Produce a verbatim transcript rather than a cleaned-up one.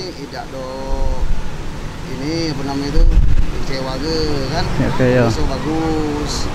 Idak do ini, apo namo itu, kecewa ke kan. Oke, yo. Iso bagus.